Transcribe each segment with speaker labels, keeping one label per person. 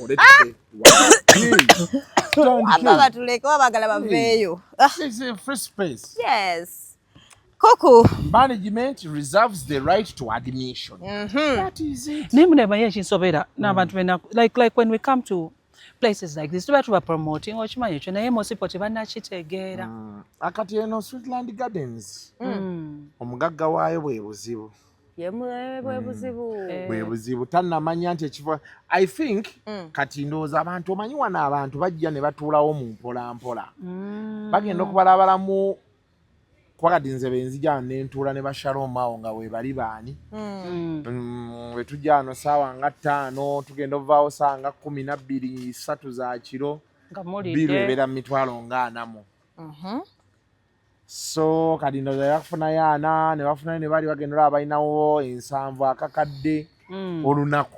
Speaker 1: Tukole tufe.
Speaker 2: Aba batuleke, oba baagala baveeyo. Ah,
Speaker 1: It's a free space.
Speaker 2: Yes, Kuku.
Speaker 1: Management reserves the right to admission. That is it.
Speaker 3: Naye munabaye ekinsobera n'abantu benaku, like when we come to places like this, tuba promoting, okimanyi ekyo, naye most people tebannakitegeera.
Speaker 1: Akati eno Sweetland Gardens, omugagga waayo bwe buzibu.
Speaker 2: Yemwe bwe buzibu.
Speaker 1: Bwe buzibu, tannamanya nti ekifo, I think kati ndowooza abantu, omanyi wano abantu bajja ne batuulawo mu mpola mpola, bagenda okubalabalamu, kuba kati nze benzija wano nentuula ne bashalom awo nga webali baani. Bwe tujja wano saawa nga 5, tugenda ovaawo saawa nga 12, 3 za kiro.
Speaker 3: Nga
Speaker 1: Bill
Speaker 3: mulidde.
Speaker 1: ebeera mu 400,000 mu. So kati ndowooza bakufunayo 40, ne bafunayo, ne bali bagenda olaba balinawo 70 akakadde olunaku,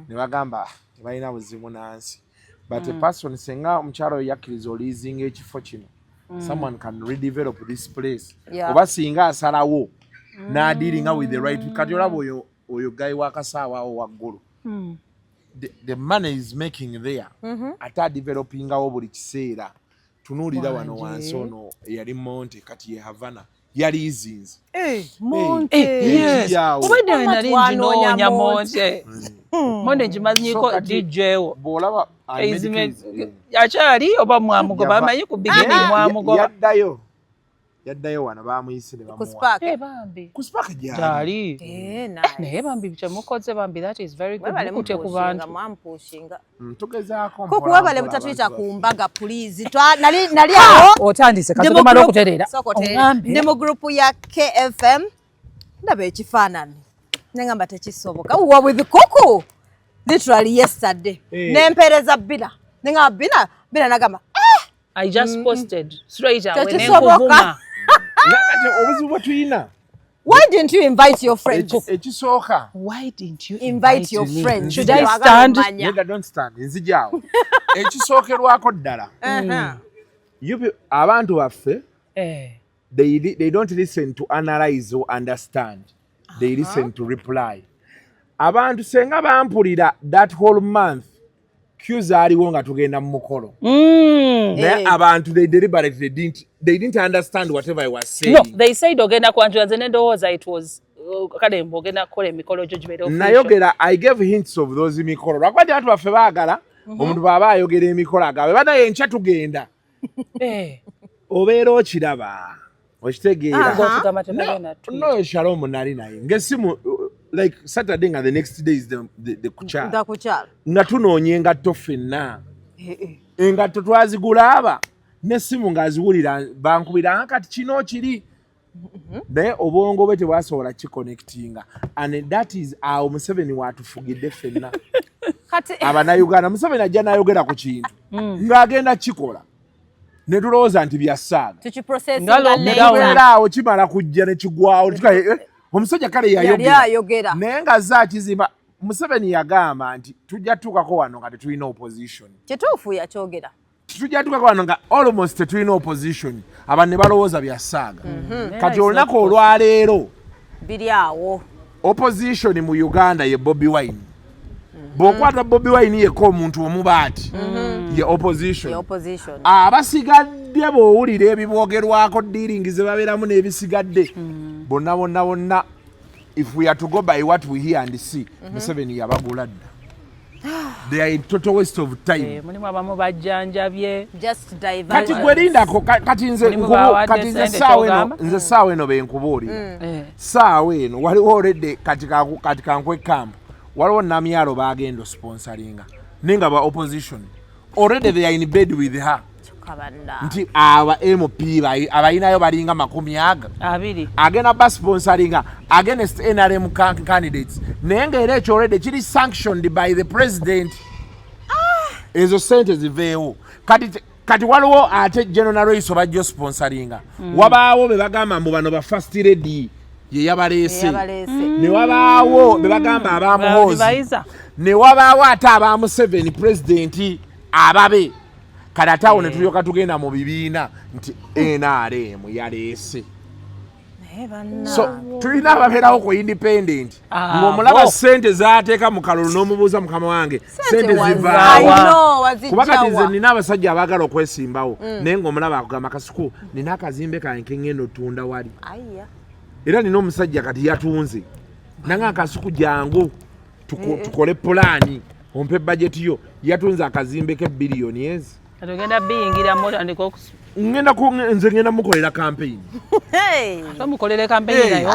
Speaker 1: ne bagamba, "Ah, tebalina buzibu nansi." But a person, senga omukyalo oyo yakkiriza oliizinga ekifo kino, someone can redevelop this place. Oba singa asalawo n'adealinga with the right, kati olaba oyo guy w'akasaawa awo waggulu, the money is making there, ate adevelopingawo buli kiseera. Tunuulira wano
Speaker 3: Wanje.
Speaker 1: wansi ono eyali Monte, kati ye Havana, yali izinze.
Speaker 2: Monte.
Speaker 3: Yes.
Speaker 1: Ekiri awo.
Speaker 3: Obwedda nali
Speaker 2: Twanoonya.
Speaker 3: nginoonya Monte. Monte ngimanyiiko.
Speaker 1: So kati
Speaker 3: DJ wo
Speaker 1: bw'olaba
Speaker 3: akyali oba mwamugoba? Amanyi ku beginning mwamugoba.
Speaker 1: Yaddayo wano, bamuyise ne
Speaker 2: Ku
Speaker 1: bamuwa.
Speaker 2: Spark.
Speaker 3: Eh, bambi.
Speaker 1: Ku Spark gyali.
Speaker 3: Gyali.
Speaker 2: Eh, nice.
Speaker 3: Naye bambi kyemukoze, bambi, that is very good.
Speaker 2: Webale.
Speaker 3: Mukute ku
Speaker 2: Mupushinga.
Speaker 3: bantu.
Speaker 2: Mwampushinga.
Speaker 1: Tugezaako
Speaker 2: Kuku,
Speaker 1: mpola
Speaker 2: webale
Speaker 1: mpola
Speaker 2: butatuyita
Speaker 1: abantu
Speaker 2: ku
Speaker 1: baffe.
Speaker 2: mbaga, please. Nali awo.
Speaker 3: Otandise.
Speaker 2: Ndi mu
Speaker 3: Kasooka mala okutereera.
Speaker 2: Sooka otereere.
Speaker 3: Oŋŋambe.
Speaker 2: Ndi mu group ya KFM, ndaba ekifaananyi nengamba tekisoboka. We were with Kuku literally yesterday.
Speaker 1: Eh.
Speaker 2: Nempeereza Bina, nengamba Bina, Bina nagamba,
Speaker 3: I just posted straight away.
Speaker 2: Tekisoboka.
Speaker 3: Nenkuvuma.
Speaker 1: Kati obuzibu bwe tulina,
Speaker 2: Why didn't you invite your friends?
Speaker 1: Ekisooka,
Speaker 3: Why didn't you
Speaker 2: Invite your
Speaker 3: me?
Speaker 2: friends.
Speaker 3: Should I
Speaker 2: Twagala
Speaker 3: stand?
Speaker 2: omanya.
Speaker 1: Nedda, don't stand, nzijaawo. Ekisookerwako ddala, abantu baffe, they don't listen to analyze or understand, they listen to reply. Abantu senga bampulira that whole month, queue zaaliwo nga tugenda mu mukolo, naye abantu, they deliberately didn't, they didn't understand whatever I was saying.
Speaker 3: No, they said ogenda kwanjula, nze nendowooza it was kale mbu ogenda kukola emikolo gyo gibeere official.
Speaker 1: Nayogera, I gave hints of those mikolo, lwakuba nti abantu baffe baagala omuntu bw'aba ayogera emikolo agabe banaye enkya tugenda. Obeera okiraba, okitegeera?
Speaker 3: Ng'otugamba tebagenda tweet.
Speaker 1: No, Shalom nali naye ng'essimu, like Saturday nga the next day is the kukyala.
Speaker 2: Nda kukyala.
Speaker 1: Nga tunoonya engatto ffenna, engatto twazigula, aba n'essimu ng'aziwulira, bankubira nga kati kino kiri, naye obwongo bwe tebwasobola kiconnectinga, and that is awo Museveni watufugidde ffenna.
Speaker 2: Kati
Speaker 1: Abannayuganda, Museveni ajja n'ayogera ku kintu ng'agenda kikola, ne tulowooza nti byasaaga.
Speaker 2: Tukiprocessinga
Speaker 3: Nga lockdown.
Speaker 2: later.
Speaker 1: Netubeera awo, kimala kujja ne kigwawo. Eh, omusajja kale
Speaker 2: Yali
Speaker 1: yayogera.
Speaker 2: ayogera.
Speaker 1: Naye nga ze akizimba. Museveni yagamba nti tujja tuukako wano nga tetulina opposition.
Speaker 2: Kituufu, yakyogera.
Speaker 1: Tujja tuukako wano nga almost tetulina opposition. Abantu ne balowooza byasaaga. Kati olunaku olwaleero,
Speaker 2: Biri awo.
Speaker 1: opposition mu Uganda ye Bobi Wine. Bw'okwata Bobi Wine yekka, omuntu omubaati ye opposition.
Speaker 2: The opposition.
Speaker 1: Abasigadde bw'owulira ebibwogerwako, dealing ze babeeramu n'ebisigadde bonna bonna bonna, if we are to go by what we hear and see, Museveni yabagula dda. They are in total waste of time.
Speaker 3: Eh, mulimu abamu bajjanjabye.
Speaker 2: Just
Speaker 1: Kati
Speaker 2: diversion.
Speaker 1: gwe lindako, kati nze
Speaker 3: Mulimu bawadde
Speaker 1: kati nze
Speaker 3: ssente,
Speaker 1: saawa eno,
Speaker 3: ky'ogamba?
Speaker 1: nze saawa eno benkubuulira, saawa eno waliwo already, kati kati kankwekkampu, waliwo Namyalo bagenda osponsoringa, naye nga ba opposition already they are in bed with her.
Speaker 2: Kyokka banna.
Speaker 1: Nti aba MP abalinayo balinga makumi aga
Speaker 3: 20.
Speaker 1: Agenda basponsoringa against NRM candidates, naye ngaera ekyo already kiri sanctioned by the president. Ezo sente ziveewo. Kati waliwo ate General Royce bajja sponsoringa. Wabaawo be bagamba mbu bano ba first lady ye yabaleese.
Speaker 2: Yabaleese.
Speaker 1: Ne wabaawo be bagamba abamuhoozi.
Speaker 3: Bayiza.
Speaker 1: Ne wabaawo ate aba Museveni, president ababe. Kati ate awo ne tulyoka tugenda mu bibiina nti NRM yaleese. So tulina ababeerawo ku independent, ng'omulaba sente z'ateeka mu kalulu n'omubuuza, "Mukama wange, sente zivaawa?" Kuba kati nze nina abasajja abaagala okwesimbawo, naye ng'omulaba akugamba, "Kasuku, nina akazimbe kange keŋŋenda otunda wali." Era nina omusajja kati yatunze nanga, "Kasuku, jangu tukole pulaani, ompe bajeti yo." Yatunze akazimbe ke biliyoni ezi.
Speaker 3: Ogenda biyingiramu otandika.
Speaker 1: Ngenda, nze ngenda mukolera campaign.
Speaker 3: Tomukolere campaign nayo,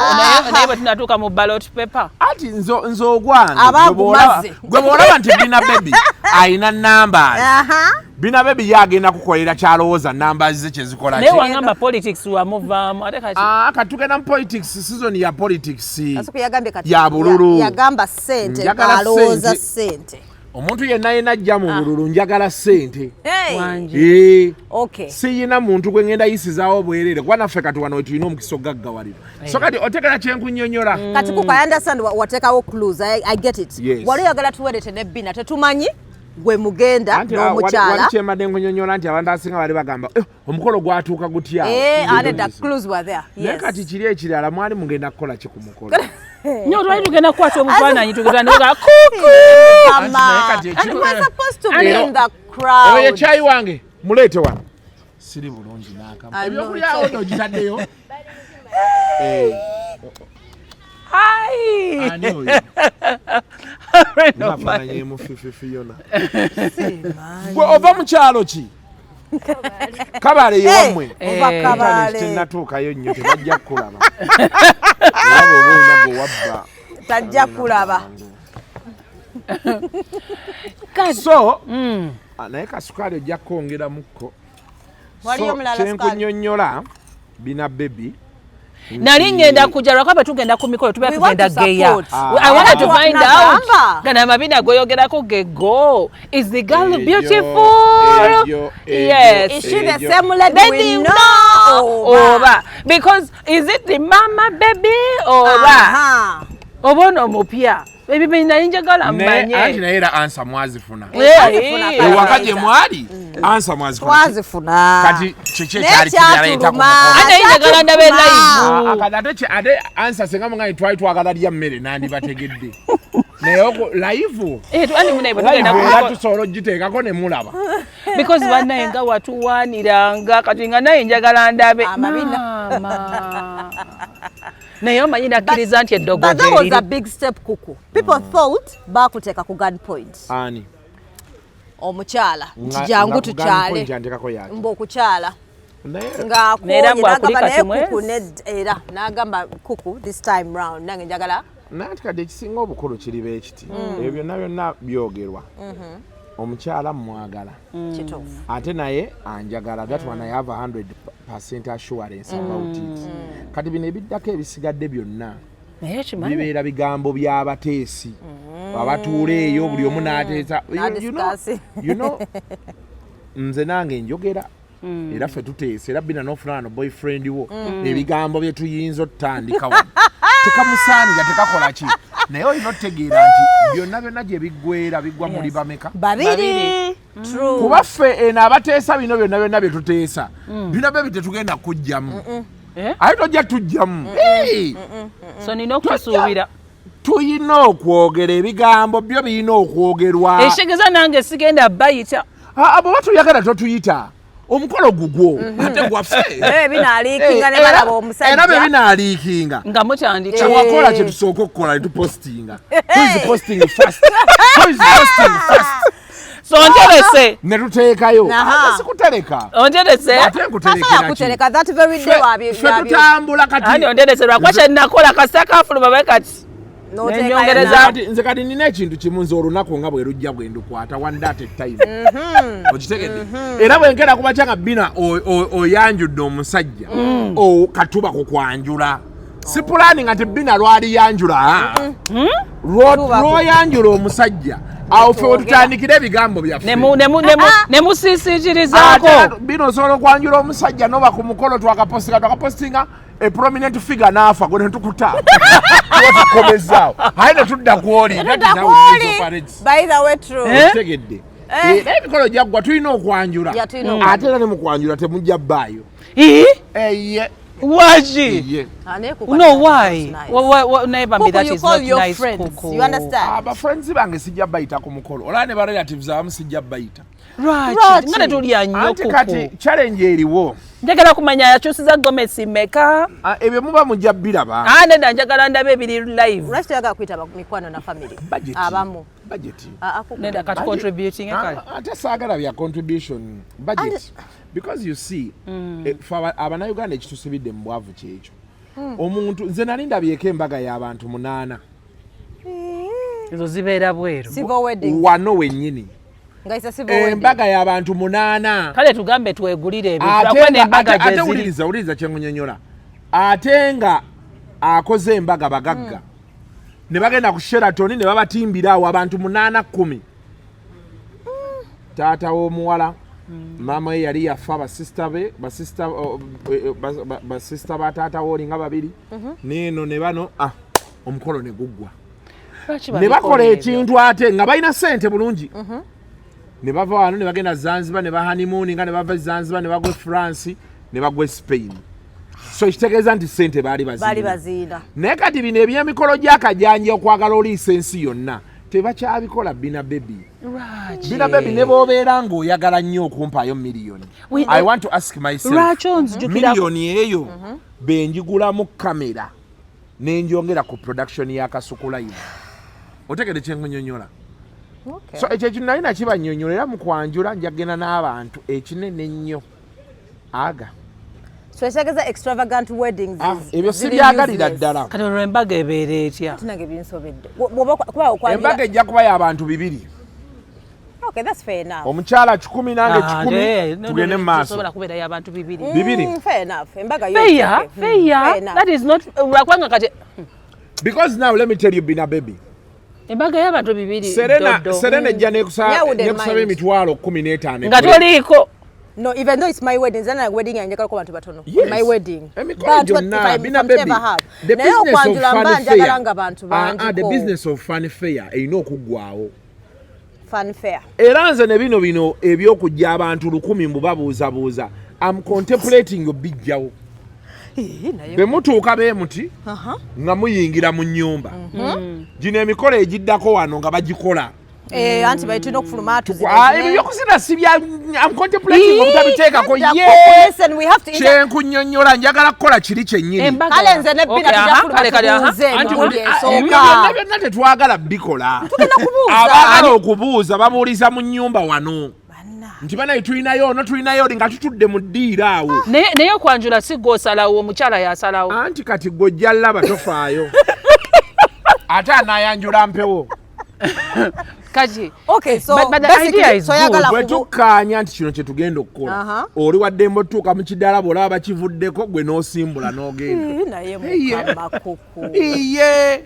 Speaker 3: naye bwe tunatuuka mu ballot paper.
Speaker 1: Ati nze ogwange, gwe bwolaba nti Bina Baby ayina numbers, Bina Baby ye agenda kukolera kyalowooza numbers ze kyezikola.
Speaker 3: Naye wangamba politics wamuvaamu, ate kati?
Speaker 1: Ah, kati tugenda mu politics, season ya politics ya bululu.
Speaker 2: Yagamba sente, alowooza sente.
Speaker 1: Omuntu yenna yenna ajja mu bululu, njagala ssente. Siyina muntu gwe ngenda yisizaawo bwerere, kuba naffe kati wano wetulina omukisa ogaggawalira. So kati otegera kyenkunyonyola.
Speaker 2: Kati kuka, I understand, wateekawo clues. I get it. Wali oyagala tuwerete ne Bina, tetumanyi gwe mugenda n'omukyala.
Speaker 1: Kyembadde nkunyonyola nti abantu abasinga bali bagamba, "Eh, omukolo gwatuuka gutya?" Naye kati kiri ekirala, mwali mugenda kukola ki ku mukolo?
Speaker 3: Nyo twali tugenda kukwata obufaananyi, tugenda kuku.
Speaker 1: Oyo kyayi wange muleete wano, siri bulungi n'akamu. Ebyokulyawo nogitaddeyo. Eh. Ani oyo? Nafaananye mufififi yona. Gwe ova mu kyalo ki? Kabale yewammwe? Tenatuukayo nnyo, tebajja kukulaba. Olaba oba olina gwe wabba.
Speaker 2: Tajja kulaba.
Speaker 1: So naye kasukaali ojja kwongeramukko. Kyenkunyonnyola, Bina Baby.
Speaker 3: Nali ngenda kujja lwakuba bwe tugenda ku mikolo tubeera tugenda geya. I wanted to find out gana amabina goyogerako geggo. Is the girl beautiful? Yes.
Speaker 2: Is she the same lady we know?
Speaker 3: Oba because is it the mama baby oba oba ono omupya? Ebyo nali njagala mmanye.
Speaker 1: Anti naye era answer mwazifuna ewaka gye mwali, answer mwazifuna.
Speaker 2: Twazifuna.
Speaker 1: Kati kiki ekyali kibyaleeta ku mukolo?
Speaker 3: Ate njagala ndabe live.
Speaker 1: Kati ate answer senga muganyi twali twagala lya mmere, nandibategedde, naye live era tusobola ogiteekako ne mulaba.
Speaker 3: Because bannaye nga watuwaaniranga, kati nga naye njagala ndabe mama, naye omanyi nakkiriza nti eddogo.
Speaker 2: But that was a big step, Kuku. People thought bakuteeka ku gun point.
Speaker 1: Ani?
Speaker 2: Omukyala nti jangu tukyale, mbu okukyala ng'akonye n'agamba, naye Kuku era n'agamba, "Kuku, this time round nange njagala."
Speaker 1: Nanti kati ekisinga obukulu kiriba ekiti, ebyo byonna byonna byogerwa. Omukyala mwagala, ate naye anjagala. That one I have 100% assurance about it. Kati bino ebiddako ebisigadde byonna bibeera bigambo by'abateesi abatuula eyo, buli omu n'ateesa. Nze nange njogera, era ffe tuteesa, era Bina n'ofuna wano boyfriend wo, ebigambo bye tuyinza otutandika wano tekamusaanira, tekakola ki, naye olina otutegeera nti byonna byonna gye biggwera biggwa muli bameka?
Speaker 2: Babiri.
Speaker 1: Kuba ffe eno abateesa bino byonna byonna bye tuteesa bino byo tetugenda kujjamu.
Speaker 3: Eh?
Speaker 1: Ate tojja tujjamu.
Speaker 3: So nina okusuubira.
Speaker 1: Tuyina okwogera ebigambo byo birina okwogerwa.
Speaker 3: Ekitegeeza nange sigenda bayita.
Speaker 1: Bw'oba tuyagala totuyita, omukolo gugwo ate gwaffe.
Speaker 2: Binaaliikinga ne balaba omusajja.
Speaker 1: Era bwe binaaliikinga
Speaker 3: nga mutandika.
Speaker 1: Kyewakola kyetusooka okukola, netupostinga. Who is posting first? Who is posting first?
Speaker 3: So onterese.
Speaker 1: Ne tuteekayo. Ate sikutereka.
Speaker 3: Onterese.
Speaker 1: Ate nkuterekera ki?
Speaker 2: Kutereka that very day.
Speaker 1: Ffe tutambula kati.
Speaker 3: Ani onterese lwakuba kyenakola kasita kafuluma bae kati.
Speaker 1: Nze kati nina ekintu kimu, nze olunaku nga bwe lujja bwe ndukwata one day at a time. Okitegedde? Era bwenkera kuba nga Bina oyanjudde omusajja, katuba kukwanjula, si pulaani nga nti Bina lwali yanjula. Lwoyanjula omusajja, awo ffe wetutandikira ebigambo byaffe.
Speaker 3: Ne musiisiikirizaako.
Speaker 1: Bina osobola okwanjula omusajja noba ku mukolo twakapostinga twakapostinga, a prominent figure n'afa, gwe netukuta tukomezaawo, aye netudda kwoli. Okitegedde? Naye emikolo gyaggwa, tulina okwanjula, ate era ne mukwanjula temujja bbaayo. Eye.
Speaker 3: Waki?
Speaker 1: Ye.
Speaker 2: Ah, naye Kuku
Speaker 3: No,
Speaker 2: ate
Speaker 3: why?
Speaker 2: that's nice.
Speaker 3: Naye bambi,
Speaker 2: Kuku,
Speaker 3: that
Speaker 2: you
Speaker 3: is
Speaker 2: call
Speaker 3: not
Speaker 2: your
Speaker 3: nice,
Speaker 2: friends,
Speaker 3: Kuku.
Speaker 2: you understand?
Speaker 1: Abafriends bange sijja bayita ku mukolo, olaba ne ba relatives abamu sijja bayita.
Speaker 3: Lwaki?
Speaker 2: Lwaki?
Speaker 3: Nga tetulya nnyo,
Speaker 1: Anti kati
Speaker 3: Kuku.
Speaker 1: challenge eriwo.
Speaker 3: Njagala kumanya yakyusiza gomesi meka.
Speaker 1: Ah, ebyo muba mujja biraba.
Speaker 3: Ah, nedda, njagala ndabe ebiri live.
Speaker 2: Lwaki toyagala kuyita mikwano na family?
Speaker 1: Budget.
Speaker 2: Abamu.
Speaker 1: Budget.
Speaker 2: Ah, ah, Kuku.
Speaker 3: Nedda, kati contributing kale.
Speaker 1: Ah, ate saagala bya contribution, budget, because you see, fe Abannayuganda ekitusibidde mu bwavu kyekyo. Omuntu nze nali ndabyeko embaga y'abantu munaana.
Speaker 3: Ezo zibeera bweru.
Speaker 2: Civil wedding.
Speaker 1: Wano wennyini.
Speaker 2: Nga isa civil wedding.
Speaker 1: Embaga y'abantu munaana.
Speaker 3: Kale tugambe twegulire ebintu.
Speaker 1: Ate
Speaker 3: Lwakuba n'embaga
Speaker 1: ate
Speaker 3: gye ziri.
Speaker 1: Wuliriza, wuliriza kyenkunyonyola. Ate nga akoze embaga bagagga, ne bagenda ku Sheraton ne babatimbira awo abantu munaana, 10, taata w'omuwala, maama we yali yafa, basista be, basista, oh, basista ba taata wooli nga babiri, neeno ne bano. Ah, omukolo ne guggwa.
Speaker 3: Lwaki
Speaker 1: Ne bakola
Speaker 3: babikola ebyo?
Speaker 1: ekintu ate nga balina sente bulungi, ne bava wano ne bagenda Zanzibar ne bahanimuuni, nga ne bava e Zanzibar ne bagwa e France ne bagwa e Spain. So ekitegeeza nti sente baali
Speaker 2: baali
Speaker 1: baziina.
Speaker 2: Baziina.
Speaker 1: Naye kati bino ebyemikolo gy'akajanja, okwagala oliisa ensi yonna, tebakyabikola. Bina Baby.
Speaker 3: Lwaki?
Speaker 1: Bina Baby, ne bw'obeera ng'oyagala nnyo okumpaayo miliyoni, I want to ask myself,
Speaker 3: Lwaki onzijukira?
Speaker 1: miliyoni eyo benjigulamu kamera nenjongera ku production ya Kasuku Live? Otegere kyenkunyonyola?
Speaker 2: Okay.
Speaker 1: So ekyo ekintu nali nakibanyonyola, era mu kwanjula njagenda n'abantu ekinene ennyo aga.
Speaker 2: So ekitegeeza extravagant weddings
Speaker 1: Ah, ebyo
Speaker 2: ziri
Speaker 1: sibyagalira
Speaker 2: useless.
Speaker 1: ddala.
Speaker 3: Kati olwo embaga ebeera etya?
Speaker 2: Ate nange binsobedde. Bw'oba kuba okwanjula.
Speaker 1: Embaga ejja kuba y'abantu 200.
Speaker 2: Okay, that's fair enough.
Speaker 1: Omukyala 100, nange
Speaker 3: Ah,
Speaker 1: 100,
Speaker 3: no,
Speaker 1: tugende
Speaker 3: no,
Speaker 1: mu maaso.
Speaker 3: tosobola kubeerayo abantu 200.
Speaker 1: 200.
Speaker 2: Fair enough. Embaga yo
Speaker 3: Fair,
Speaker 2: it's okay.
Speaker 3: fair.
Speaker 2: Fair enough.
Speaker 3: That is not, lwakubanga kati
Speaker 1: Because now let me tell you, Bina Baby,
Speaker 3: embaga y'abantu 200,
Speaker 1: Serena,
Speaker 3: dodo.
Speaker 1: Serena ejja
Speaker 2: Yeah, I wouldn't
Speaker 1: nekusaba
Speaker 2: mind.
Speaker 1: emitwalo 15.
Speaker 3: Nga toliiko.
Speaker 2: No, even though it's my wedding, zana wedding yange njagala ko bantu batono.
Speaker 1: Yes.
Speaker 2: My wedding.
Speaker 1: Emikolo gyonna, Bina Baby, the
Speaker 2: Naye
Speaker 1: business of
Speaker 2: okwanjula mba
Speaker 1: fun
Speaker 2: njagala
Speaker 1: fair.
Speaker 2: nga bantu
Speaker 1: Ah, ah, the
Speaker 2: bangiko.
Speaker 1: business of fun fair erina okuggwawo.
Speaker 2: Fun fair.
Speaker 1: Era nze ne bino bino ebyokujja abantu 1000 mbu babuuzabuuza, am contemplating obijjawo.
Speaker 2: Eh, naye
Speaker 1: Bwe mutuuka bee muti nga muyingira mu nnyumba, gino emikolo egiddako wano nga bagikola.
Speaker 2: Eh, anti bali tulina okufuluma.
Speaker 1: Ah, ebyo byokusina si bya, am contemplating obutabiteekako ye.
Speaker 2: Listen, we have to
Speaker 1: Kyenkunnyonnyola, njagala kukola kiri kyennyini.
Speaker 3: Embaga
Speaker 2: Kale nze ne Bina
Speaker 3: Okay,
Speaker 2: tujja
Speaker 3: aha,
Speaker 2: kufuluma
Speaker 3: kale, kale, aha.
Speaker 2: tubuuze
Speaker 3: Anti
Speaker 2: emirundi
Speaker 1: Ebyo
Speaker 2: esooka.
Speaker 1: byonna byonna tetwagala bikola.
Speaker 2: Tugenda kubuuza.
Speaker 1: Abaagala okubuuza babuuliza mu nnyumba wano
Speaker 2: Banna.
Speaker 1: nti banaye tulinayo ono, tulinayo oli, nga tutudde mu ddiiro awo.
Speaker 3: Naye okwanjula si gw'osalawo, omukyala yasalawo.
Speaker 1: Anti kati gwojja laba, tofaayo, ate anaayanjula mpewo.
Speaker 3: Kati
Speaker 2: Okay, so
Speaker 3: But the
Speaker 2: basically,
Speaker 3: idea is
Speaker 2: so oyagala
Speaker 1: Bwe tukkaanya nti kino kye tugenda okukola, oli waddembe otutuuka mu kidaala, bw'olaba bakivuddeko, gwe n'osimbula n'ogenda.
Speaker 2: Eh, naye
Speaker 1: Iye.
Speaker 2: Mukama, Kuku.
Speaker 1: Iye,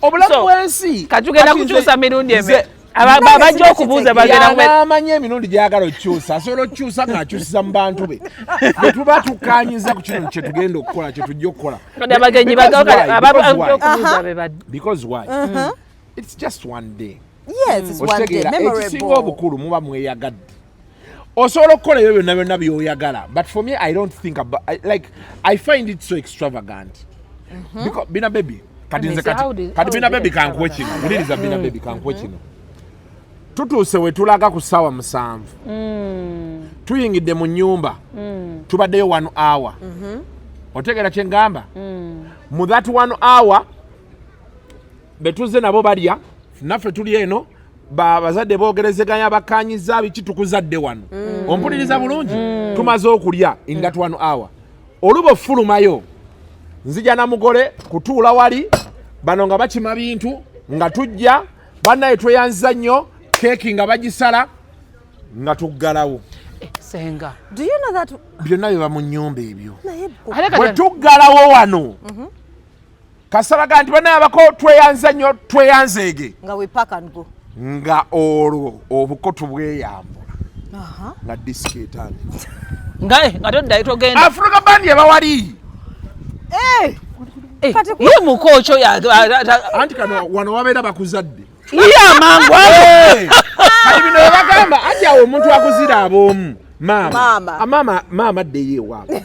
Speaker 1: obulamu
Speaker 3: So,
Speaker 1: bw'ensi.
Speaker 3: kati tugenda
Speaker 1: Kati
Speaker 3: kukyusa mirundi
Speaker 2: Nange
Speaker 3: abajja okubuuza bagenda
Speaker 1: Yanaamanya emirundi gyagala okukyusa, asobola okukyusa ng'akyusiza mu bantu be. Bwe tuba tukkaanyiza ku kino kye tugenda okukola, kye tujja okukola.
Speaker 3: Kati abagenyi
Speaker 1: Because why? Because why?
Speaker 3: okubuuza be badde.
Speaker 1: Because why? It's just one day.
Speaker 2: Yes, it's one day.
Speaker 1: Okitegeera? Ekisinga
Speaker 2: Memorable.
Speaker 1: obukulu muba mweyagadde, osobola okukola ebyo byonna byonna byoyagala. But for me, I don't think about, like, I find it so extravagant. Because Bina Baby, kati nze
Speaker 3: Say,
Speaker 1: kati kati
Speaker 3: how
Speaker 1: Bina
Speaker 3: did
Speaker 1: Baby, kankuwe kino. Wuliriza, Bina Baby, kankuwe kino. Tutuuse we tulaga ku ssaawa 7, tuyingidde mu nnyumba, tubaddeyo one hour. Otegeera kye ngamba? Mu that one hour betuze nabo balya, naffe tuli eno, bazadde boogerezeganya, bakkanyiza biki, tukuzadde wano. Ompuliriza bulungi? Tumaze okulya in that one hour. Oluba ofulumayo, nzija na mugole kutuula wali, bano nga bakima bintu, nga tujja bannaye tweyanziza nnyo, keeki nga bagisala, nga tuggalawo.
Speaker 3: Senga.
Speaker 2: Do you know that
Speaker 1: Byonna biba mu nnyumba ebyo.
Speaker 2: Naye
Speaker 3: Ate kati
Speaker 1: Bwe tuggalawo wano, kasabaga nti bannaye abako tweyanza nnyo, tweyanzeege,
Speaker 2: nga we pack and go.
Speaker 1: Nga olwo obuko tubweyambula, nga disco etandika.
Speaker 3: Nga toddayo, togenda.
Speaker 1: Africa Band ebawali.
Speaker 2: Eh,
Speaker 3: Eh,
Speaker 2: kati
Speaker 3: ye mukokyo.
Speaker 1: Anti kano wano wabeera bakuzadde.
Speaker 3: Ye amangu ago.
Speaker 1: Kati bino webagamba anti awo omuntu akuzira ab'omu maama.
Speaker 2: Maama.
Speaker 1: Ah, maama, maama addeyo ewaabwe.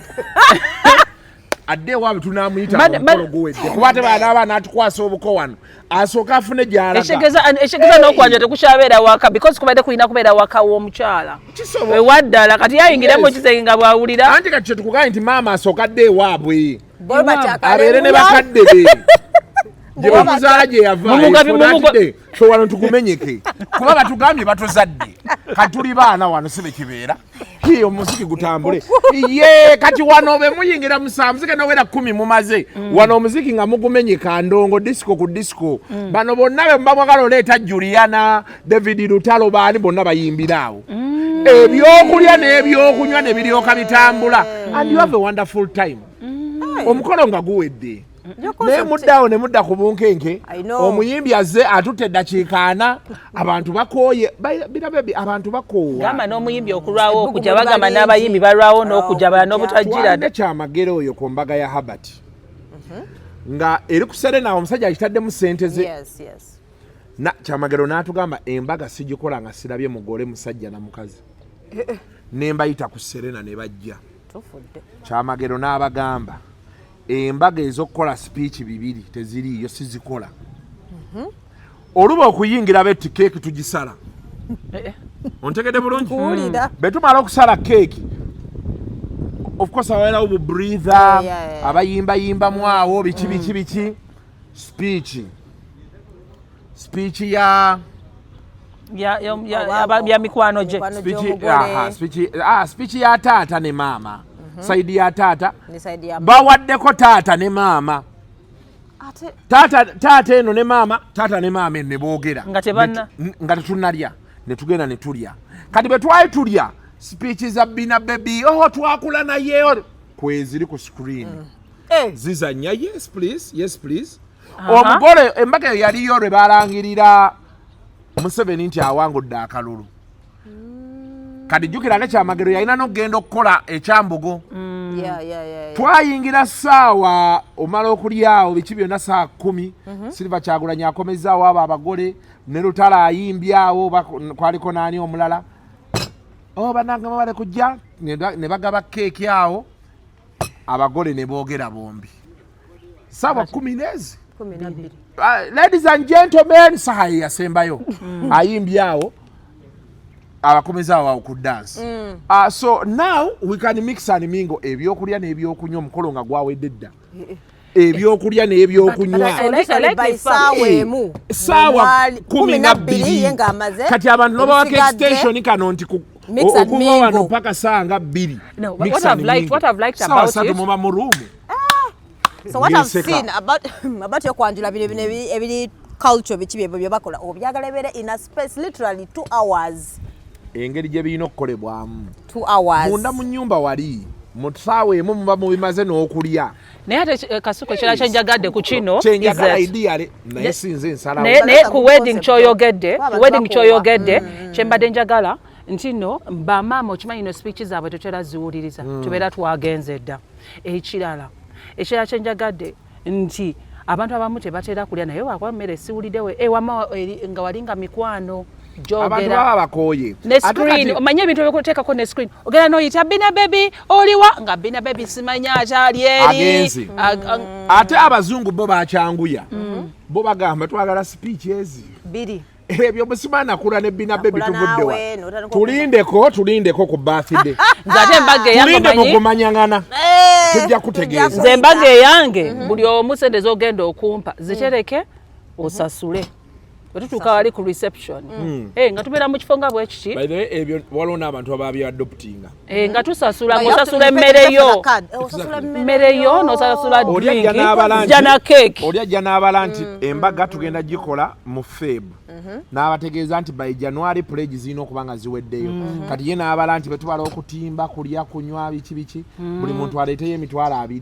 Speaker 1: Adde ewaabwe tunamuyita omukolo guwedde, kuba ate banaaba n'atukwasa obuko wano, asooka afune gy'alaga.
Speaker 3: Ekitegeeza n'okwanja tekukyabeera waka, because kubadde kulina kubeera waka w'omukyala ewaddala. Kati yayingira mu kisenge nga bw'awulira.
Speaker 1: Anti kati kyetukugambye nti maama asooka adde ewaabwe, abeere ne bakadde be gye bamuzaala, gye yava, fe wano tugumenyeke, kuba batugambye batuzadde, kati tuli baana wano, si bekibeera. Omuziki gutambule ye kati wano be muyingira 7, zigenda wera 10, mumaze wano omuziki nga mugumenyeka, ndongo, disco ku disco. Bano bonna be muba oleeta Juliana, David Lutalo, baani bonna bayimbira awo. Ebyokulya n'ebyokunywa ne biryoka bitambula, and you have a wonderful time. Omukolo nga guwedde, naye muddaawo ne mudda ku bunkenke. Omuyimbi azze atutte eddakiika 40, abantu bakooye birabe, abantu bakoowa.
Speaker 3: Gamba n'omuyimbi okulwawo okujja, bagamba n'abayimbi balwawo n'okujja, bala n'obutajira.
Speaker 1: Kyamagero oyo ku mbaga ya Habert nga eri ku Serena, omusajja akitaddemu ssente ze. Kyamagero n'atugamba, "Embaga sigikola nga sirabye mugole musajja na mukazi." Nembayita ku Serena ne bajja. Kyamagero n'abagamba, "Embaga ez'okukola speech bibiri teziriiyo, sizikola. Oluba okuyingira betti keeki tugisala." Ontegedde bulungi? Bwe tumala okusala keeki, of course ababeerawo bu breather, abayimbayimbamu awo, biki biki biki, speech ya
Speaker 3: ya mikwano gye.
Speaker 1: Speech ya taata ne maama, side ya taata bawaddeko taata ne maama, taata eno ne maama, taata ne maama eno ne boogera nga tetunnalya. Ne tugenda ne tulya. Kati bwe twali tulya, speech za Bina Baby, oh, twakula naye, kweziri ku screen zizanya. Yes please, yes please. Omugole embaga eyo yaliyo lwe balangirira Museveni nti awangudde akalulu. Kati jjukira ne Kyamagero yalina n'okugenda okukola ekyambugo. Twayingira ssaawa, omala okulyawo biki byonna, saa 10. Silver Kyagulanyi akomezaawo abo abagole ne Lutala ayimbyawo, kwaliko naani omulala, o banange mubale kujja, ne bagaba keeki awo, abagole ne boogera bombi saawa 10 nezi. Ladies and gentlemen, saha ye yasembayo ayimbyawo, abakomezaawo awo ku dance. So now we can mix and mingle ebyokulya n'ebyokunywa, omukolo nga gwawedde dda, ebyokulya n'ebyokunywa.
Speaker 2: Saawa emu.
Speaker 1: Saawa 12. Kati abantu nobawako extension kano nti okuva wano paka saa nga 2, saawa 3 muba mu room.
Speaker 2: So what I've seen about yokwanjula, bino bino ebiri culture, biki byebyo bye bakola, obyagala ebeere in a space literally 2 hours.
Speaker 1: Engeri gye birina okukolebwamu.
Speaker 2: 2 hours.
Speaker 1: Munda mu nnyumba wali mu ssaawa emu muba mubimaze n'okulya.
Speaker 3: Naye ate Kasuku, ekirala kyenjagadde ku kino
Speaker 1: kyenjagala ideally, naye sinze nsalawo.
Speaker 3: Naye ku wedding kyoyogedde, ku wedding kyoyogedde, kyembadde njagala nti nno bamaama, okimanyi no speech zaabwe tetera ziwuliriza, tubeera twagenze dda. Ekirala kyenjagadde nti abantu abamu tebatera kulya, naye wakuba mmere siwuliddewe ewama nga wali nga mikwano.
Speaker 1: Abantu baba bakooye.
Speaker 3: Ne screen, omanye ebintu ebyokuteekako ne screen, ogenda noyita Bina Baby, oliwa nga Bina Baby simanya akyali eri.
Speaker 1: Ate abazungu bo bakyanguya, bo bagamba twagala speech ezi
Speaker 2: biri.
Speaker 1: Ebyo musima nakula ne Bina Baby tuvuddewa, tulindeko, tulindeko ku birthday.
Speaker 3: Nze ate embaga eyange
Speaker 1: tulinde mukumanyangana, tujja kutegeeza.
Speaker 3: Nze embaga eyange, buli omu sente z'ogenda okumpa zitereke, osasule wetutuuka wali ku reception. Nga tubeera mu kifo nga bwekiti.
Speaker 1: By the way, ebyo waliwo n'abantu ababyaadoptinga.
Speaker 3: Nga tusasula, ng'osasula emmere yo, emmere yo n'osasula drink na cake.
Speaker 1: Oli ajja n'abala nti embaga tugenda gikola mu Feb, n'abategeeza nti by January pledge zirina okuba nga ziweddeyo. Kati ye n'abala nti betubala okutimba, kulya, kunywa, biki biki, buli muntu aleeteyo 20,000.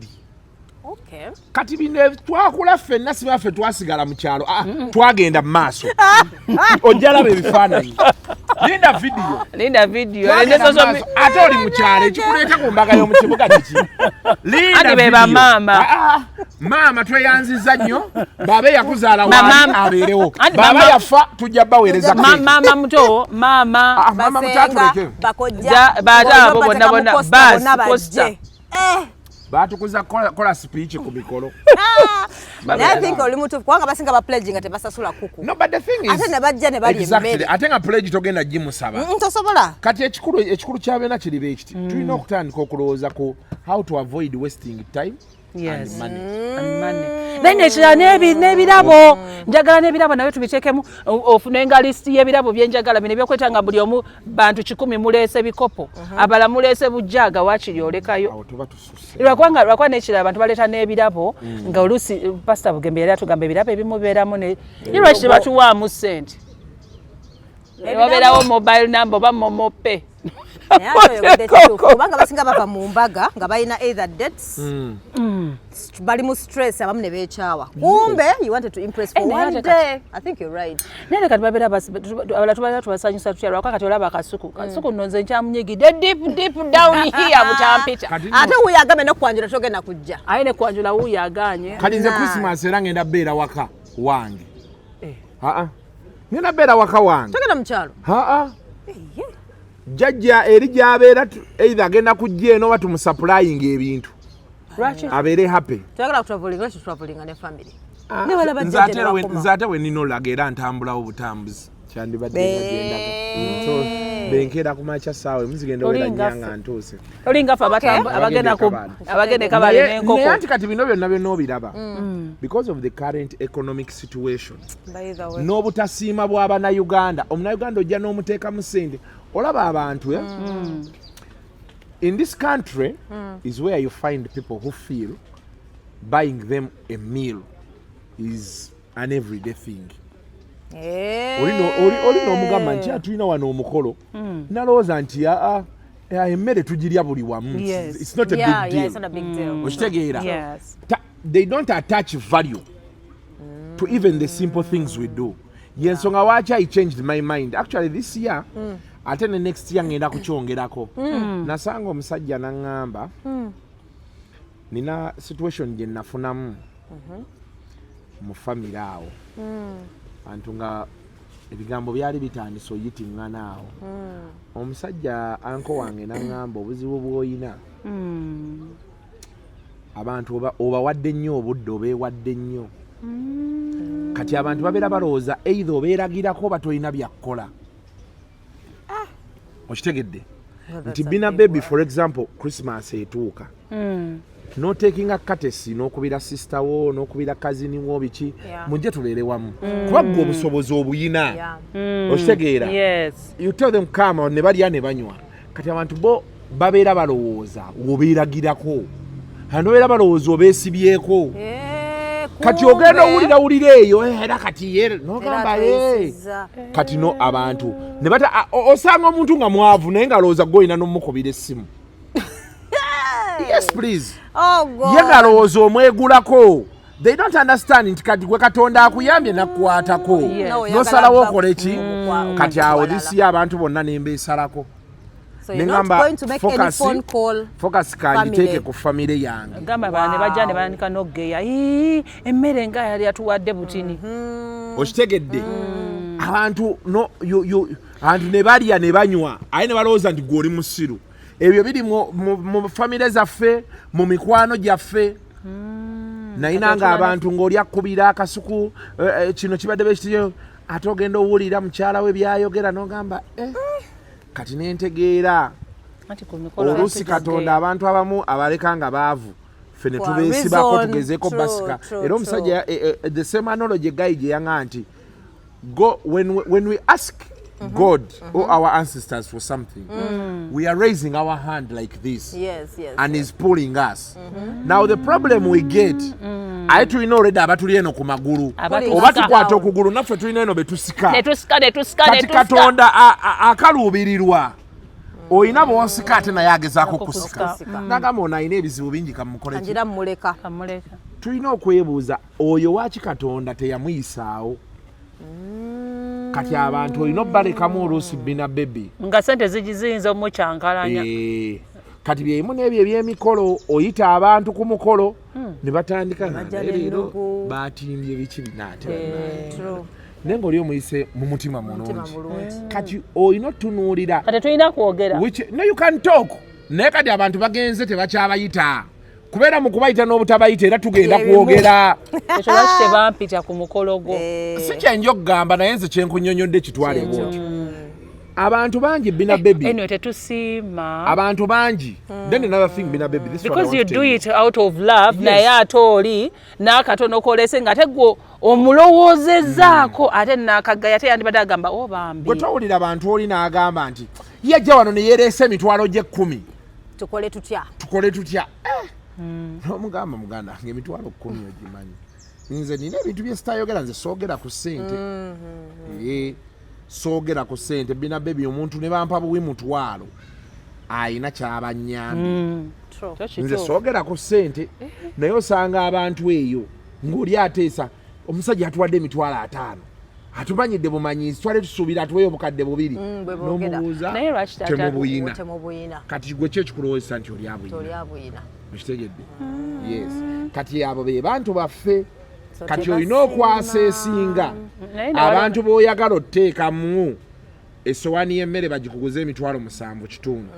Speaker 1: Kati bino twakula ffenna, si baffe twasigala mu kyalo. Ah, twagenda mu maaso, ojja laba ebifaananyi, linda vidiyo.
Speaker 3: Linda vidiyo.
Speaker 1: Ate oli mu kyalo, ekikuleeta ku mbaga y'omu kibuga kiki?
Speaker 3: Linda be bamaama.
Speaker 1: Ah, ah. Maama tweyanziza nnyo, babe yakuzaala waali abeerewo, baba yafa tujja baweereza.
Speaker 3: Maama muto, maama.
Speaker 1: Ah, maama muto atuleke.
Speaker 3: Baata abo bonna bonna bas posta.
Speaker 1: Batukuza kola speech ku mikolo.
Speaker 2: Naye I think oli mutuufu, kubanga basinga ba pledge nga tebasasula kuku.
Speaker 1: No, but the thing is,
Speaker 2: Ate ne bajja ne balya emmere.
Speaker 1: Ate nga pledge togenda gimusaba.
Speaker 2: Tosobola.
Speaker 1: Kati ekikulu kya byonna kiriba ekiti. Tulina okutandika okulowooza ku how to avoid wasting time and money.
Speaker 3: And money. Then ekirala n'ebirabo, njagala n'ebirabo nabyo tubiteekemu, ofune nga list y'ebirabo byenjagala bino ebyokweta nga buli omu bantu 100 muleese bikopo, abala muleese bujjaga, waakiri olekayo.
Speaker 1: Awo tuba tususse.
Speaker 3: Lwakuba n'ekirala abantu baleeta n'ebirabo nga oluusi Pastor Bugembe yali atugamba ebirabo ebimu bibeeramu ne lwaki tebatuwaamu ssente? Wabeerawo mobile number oba MoMo pay.
Speaker 2: Naye ate oyogedde kituufu, kubanga basinga bava mu mbaga nga balina either debts, bali mu stress, abamu ne beekyawa. Kumbe you wanted to impress for
Speaker 3: Eh, naye
Speaker 2: one
Speaker 3: ate
Speaker 2: day. I think you're right.
Speaker 3: Naye kati babeera abalala tubabeera tubasanyusa tutya? Lwakuba kati olaba Kasuku, Kasuku nno nze nkyamunyigidde deep deep down here butampita.
Speaker 1: Kati nno
Speaker 2: Ate wuyo agambe n'okwanjula togenda kujja.
Speaker 3: Aye ne kwanjula wuuyo agaanye.
Speaker 1: Kati nze
Speaker 2: Nah.
Speaker 1: Christmas era ngenda beera waka wange.
Speaker 3: Eh.
Speaker 1: Aa, ngenda beera waka wange.
Speaker 2: Togenda mu kyalo?
Speaker 1: Aa, jjajja eri gy'abeera either agenda kujja eno oba tumusupplyinga ebintu.
Speaker 3: Lwaki?
Speaker 1: Abeere happy.
Speaker 2: Toyagala kutravelinga? Lwaki travelinga ne family?
Speaker 1: Ah,
Speaker 2: Ne balaba
Speaker 1: nze
Speaker 2: jjajja
Speaker 1: ate
Speaker 2: ne bakoma.
Speaker 1: nze ate we nina olaga era ntambulawo butambuzi, kyandibadde nga gyendaga. So benkeera ku makya ssaawa emu zigenda
Speaker 3: Oli
Speaker 1: wera
Speaker 3: nga
Speaker 1: nnya nga
Speaker 3: ffe.
Speaker 1: ntuuse.
Speaker 3: Olinga ffe abagenda ku
Speaker 1: Abagenda e
Speaker 3: abagenda e Kabale
Speaker 1: Naye
Speaker 3: n'enkoko.
Speaker 1: anti kati bino byonna byonna obiraba because of the current economic situation
Speaker 2: By the way.
Speaker 1: n'obutasiima bw'Abannayuganda. Omunnayuganda ojja n'omuteekamu ssente, olaba abantu, eh? In this country is where you find people who feel buying them a meal is an everyday thing. Oli n'omugamba nti, "Ah, tulina wano omukolo," nalowooza nti aa, emmere tugirya buli wamu. It's not a big deal.
Speaker 2: It's not a big deal.
Speaker 1: Okitegeera?
Speaker 3: Yes.
Speaker 1: They don't attach value to even the simple things we do. Yensonga waki I changed my mind actually this year, ate ne next year ngenda kukyongerako. Nasanga omusajja naŋŋamba, nina situation gye nafunamu mu famire awo, antu nga ebigambo byali bitandise oyitiŋŋana awo. Omusajja uncle wange naŋŋamba, obuzibu bw'oyina, abantu obawadde nnyo obudde, obeewadde nnyo. Kati abantu babeera balowooza either obeeragirako oba tolina byakkola. Okitegedde nti bina baby, for example, Christmas etuuka, notakinga courtesy n'okubira sister wo, n'okubira cousin wo, biki, mujje tubeere wamu, kuba gwe obusobozi obuyina. Okitegeera?
Speaker 3: Yes.
Speaker 1: You tell them come, ne balya ne banywa. Kati abantu bo babeera balowooza obeeragirako, abantu babeera balowooza obeesibyeko.
Speaker 2: Eh,
Speaker 1: Kati
Speaker 2: kumbe.
Speaker 1: ogenda owulira wulira eyo, era kati ye nogamba
Speaker 2: Era atweyisizza.
Speaker 1: Kati no abantu ne bata osanga omuntu nga mwavu naye ng'alowooza gwolina n'omukubira essimu. Yes, please.
Speaker 2: Oh, God.
Speaker 1: Ye ng'alowooza omwegulako. They don't understand nti kati gwe Katonda akuyambye nakukwatako,
Speaker 2: No,
Speaker 1: nosalawo
Speaker 2: oyagala
Speaker 1: okole ki. Kati awo
Speaker 2: okukwalala.
Speaker 1: this year abantu bonna nembeesalako.
Speaker 2: So you're not
Speaker 1: Nengamba,
Speaker 2: going to make any phone call.
Speaker 1: Focus kangiteeke
Speaker 2: Family.
Speaker 1: ku famire yange.
Speaker 3: Gamba bana ne bajja ne banika n'okugeya. Ii, emmere nga yali atuwadde butini.
Speaker 1: Okitegedde? Abantu no abantu ne balya ne banywa, aye ne balowooza nti gwe oli musiru. Ebyo biri mu famire zaffe, mu mikwano gyaffe. Nayina
Speaker 3: Kati
Speaker 1: nga
Speaker 3: otula
Speaker 1: abantu ng'oli akubira Akasuku, kino kibadde bekitiyo, ate ogenda owulira mukyala we byayogera n'ogamba, eh, kati nentegeera.
Speaker 3: Anti ku mikolo
Speaker 1: Oluusi
Speaker 3: abantu
Speaker 1: Katonda
Speaker 3: tugeya.
Speaker 1: abantu abamu abaleka nga baavu, ffe ne
Speaker 2: For a
Speaker 1: tubeesibako
Speaker 2: reason.
Speaker 1: tugezeeko basika. Era omusajja, the same analogy guy gye yaŋŋa nti go when we ask God or our ancestors for something, we are raising our hand like this and is pulling us. Now the problem we get, aye tulina already abatuli eno ku magulu,
Speaker 3: Abatusika.
Speaker 1: oba tukwata okugulu, naffe tulina eno betusika.
Speaker 3: Netusika, netusika,
Speaker 1: Kati
Speaker 3: netusika.
Speaker 1: Katonda akaluubirirwa olina bwonsika, ate naye agezaako kusika.
Speaker 2: Kusika.
Speaker 1: Nagamba ono alina ebizibu bingi, kamukole ki?
Speaker 2: Angira mmuleka.
Speaker 3: Kamuleka.
Speaker 1: Tulina okwebuuza oyo waaki Katonda teyamuyisaawo. Kati abantu olina obbalekamu oluusi bina baby.
Speaker 3: Nga sente ziyinza omukyankalanya.
Speaker 1: Eh, kati byemu n'ebyo ebyemikolo, oyita abantu ku mukolo ne batandika nga
Speaker 2: Bajja
Speaker 1: naye leero
Speaker 2: n'ennugu.
Speaker 1: batimbye biki binaate,
Speaker 2: True.
Speaker 1: naye ng'oli omuyise mu mutima
Speaker 2: Mutima
Speaker 1: mulungi.
Speaker 2: mulungi.
Speaker 1: Kati olina otunuulira
Speaker 3: Kati tulina kwogera.
Speaker 1: No, you can talk, naye kati abantu bagenze tebakyabayita. Kubeera mu kubayita n'obutabayita, era tugenda kwogera.
Speaker 3: Ekyo lwaki tebampita ku mukolo gwo?
Speaker 1: Si kyenja okugamba, naye nze kyenkunyonyodde kitwale bwotyo. Abantu bangi, Bina Baby.
Speaker 3: Anyway, tetusiima.
Speaker 1: Abantu bangi. Then another thing, Bina Baby, this one I
Speaker 3: because
Speaker 1: want
Speaker 3: you
Speaker 1: to
Speaker 3: do
Speaker 1: tell you.
Speaker 3: it out of love, naye ate oli n'akatono kolese nga ate gwe omulowoozezaako, ate n'akagaya, ate yandibadde agamba, o bambi.
Speaker 1: Gwe towulira bantu, oli n'agamba nti yajja wano ne yeereesa emitwalo gy'ekkumi.
Speaker 2: Tukole tutya?
Speaker 1: Tukole tutya? Eh! N'omugamba, muganda wange, emitwalo 10 ogimanyi, nze nina ebintu bye sitayogera. Nze soogera ku ssente. Eh, soogera ku ssente, Bina Baby. Omuntu ne bampa buwi mutwalo, ayina kyabanyambye.
Speaker 2: True.
Speaker 3: Kyo
Speaker 1: Nze
Speaker 3: kituufu.
Speaker 1: soogera ku ssente, naye osanga abantu eyo ng'oli ateesa, omusajja atuwadde emitwalo 50, atumanyidde bumanyizi, twale tusuubira atuweyo obukadde 2.
Speaker 2: Bwe boogera.
Speaker 1: N'omubuuza,
Speaker 3: Naye lwaki taata-
Speaker 1: temubuyina.
Speaker 2: Temubuyina.
Speaker 1: Kati gwe ki ekikulowoozesa nti oli abuyina?
Speaker 2: Toli abuyina.
Speaker 1: Okitegedde? Yes, kati abo be bantu baffe.
Speaker 2: So
Speaker 1: Kati olina
Speaker 2: tebasiima.
Speaker 1: okwasa esinga
Speaker 3: Naye ne
Speaker 1: abantu b'oyagala oteekamu essowaani y'emmere bagikuguza emitwalo 7 kitundu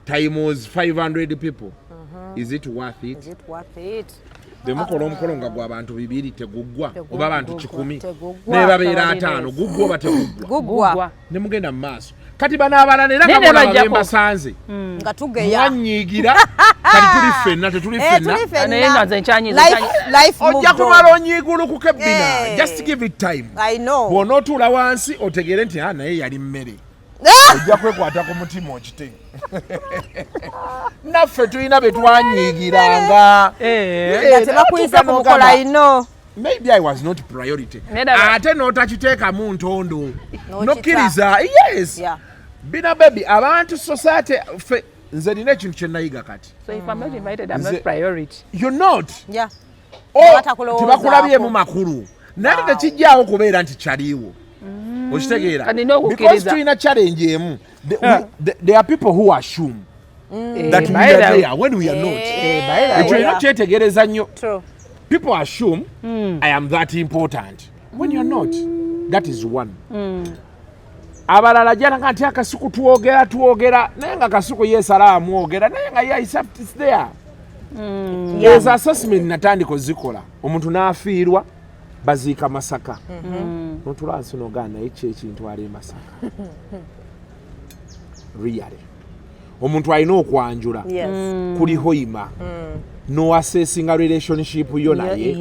Speaker 1: times 500 people, is it worth it?
Speaker 2: Is it worth it?
Speaker 1: Bemukola omukolo nga gwa bantu bibiri, teguggwa?
Speaker 2: Teguggwa.
Speaker 1: Oba bantu 100,
Speaker 2: Teguggwa.
Speaker 1: naye babeera
Speaker 3: Kababiri.
Speaker 1: 50, guggwa oba teguggwa?
Speaker 2: Guggwa.
Speaker 3: Guggwa.
Speaker 1: Ne mugenda mu maaso. Kati bano abalala era
Speaker 3: Naye
Speaker 1: nga
Speaker 3: ne
Speaker 1: bolaba
Speaker 3: bajjako.
Speaker 1: bembasanze,
Speaker 2: Nga tugeya.
Speaker 1: mwanyiigira. Kati tuli ffenna, tetuli
Speaker 2: Eh,
Speaker 1: ffenna?
Speaker 2: tuli ffenna.
Speaker 3: Naye nga nze nkyanyiza,
Speaker 2: Life
Speaker 1: Ojja
Speaker 2: moved on.
Speaker 1: kumala onyiigulukuka ebbina.
Speaker 2: Eh.
Speaker 1: Just give it time.
Speaker 2: I know.
Speaker 1: Bw'onootuula wansi otegeere nti, "Ah, naye yali mmere," ojja kwekwata ku mutima okite. Naffe tulina be twanyiigiranga.
Speaker 3: Eh.
Speaker 2: Nga tebakuyisa ku mukolo, I know.
Speaker 1: Maybe I was not priority.
Speaker 3: Nedda.
Speaker 1: Ate n'otakiteekamu ntondo.
Speaker 2: N'okita.
Speaker 1: Nokkiriza, yes. Bina Baby, abantu, society, ffe, nze nina ekintu kye nayiga kati.
Speaker 3: So if I'm not invited, I'm not priority.
Speaker 1: You're not. Oh,
Speaker 2: Batakulowoozaako.
Speaker 1: tebakulabyemu makulu, naye ate tekijjaawo kubeera nti kyaliwo. Okitegeera?
Speaker 3: Kati nina okukkiriza.
Speaker 1: Because tulina challenge emu. There are people who assume that we
Speaker 3: By
Speaker 1: are there when we are not.
Speaker 3: By the
Speaker 1: Ekyo
Speaker 3: way.
Speaker 1: olina kyetegereza nnyo.
Speaker 2: True.
Speaker 1: People assume I am that important when you're not. That is one. Abalala janaga nti akasuku twogera twogera, naye nga kasuku yeesala amwogera, naye nga ye is there. Ezo assessment natandika ozikola, omuntu n'afiirwa, baziika Masaka, notula wansi nogaa, naye ki ekintwala e Masaka? Really, omuntu alina okwanjula, kuli hoima, noassessinga relationship yo naye,